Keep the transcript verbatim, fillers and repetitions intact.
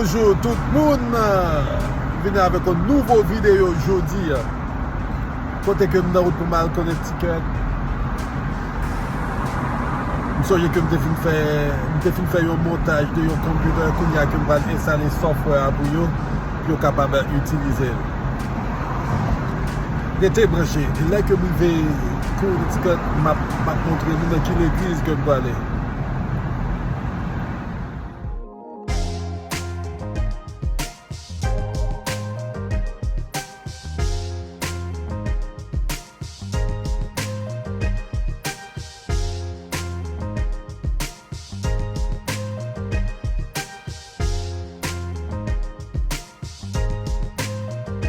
Bonjou tout moun, vini avèk yon nouvo videyo jodi a. Kote ke m nan wout pou m al Connecticut. M sonje ke m te fin fè, m te fin fè yon montaj de yon konpitè, kounye a ke m pral enstale software a pou yo, pou yo kapab itilize l. Rete branche, lè ke m rive Connecticut, m ap, m ap montre nou nan ki legliz ke m prale.